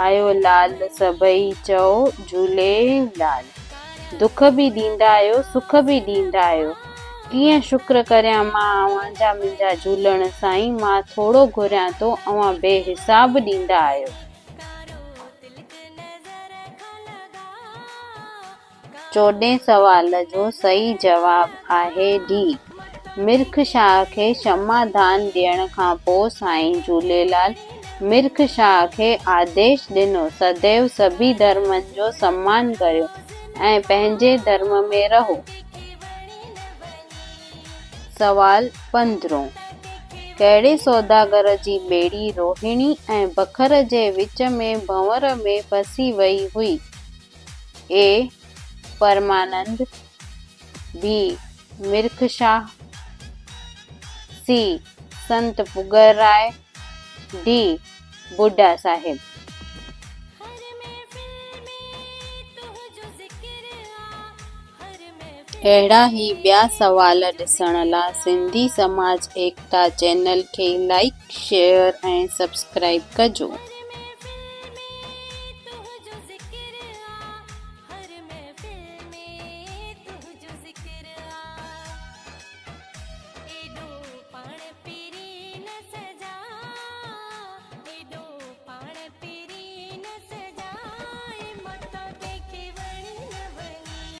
آيو لال سڀئي چئو جهوليلال. دک به ڏيندا آهيو سک به ڏيندا آهيو. ڪيئن شڪر ڪريان مان اوهان جا منهنجا جهولڻ سائين مان ٿورو گهريان ٿو اوهان بي حساب ڏيندا آهيو. چوڏهين سوال جو صحيح جواب آهي ڊي. مرک شاهه کي شمع دان ڏيڻ کان پوء سائين جهوليلال مرک شاهه کي آديش ڏنو سديو سڀي ڌرمن جو سمان ڪريو ۽ پنهنجي ڌرم ۾ رهو. سوال پندرهون، ڪهڙي سوداگر جي ٻيڙي روهڻي ۽ بکر جي وچ ۾ ڀنور ۾ ڦسي وئي هئي؟ A Parmanand, B Mirkh Shah, C Sant Pugar Rai, D Budha Sahib. اهڙا ئي ٻيا سوال ڏسڻ لا سنڌي سماج ايڪتا چينل کي لائيڪ، شيئر ۽ سبسڪرائيب ڪجو.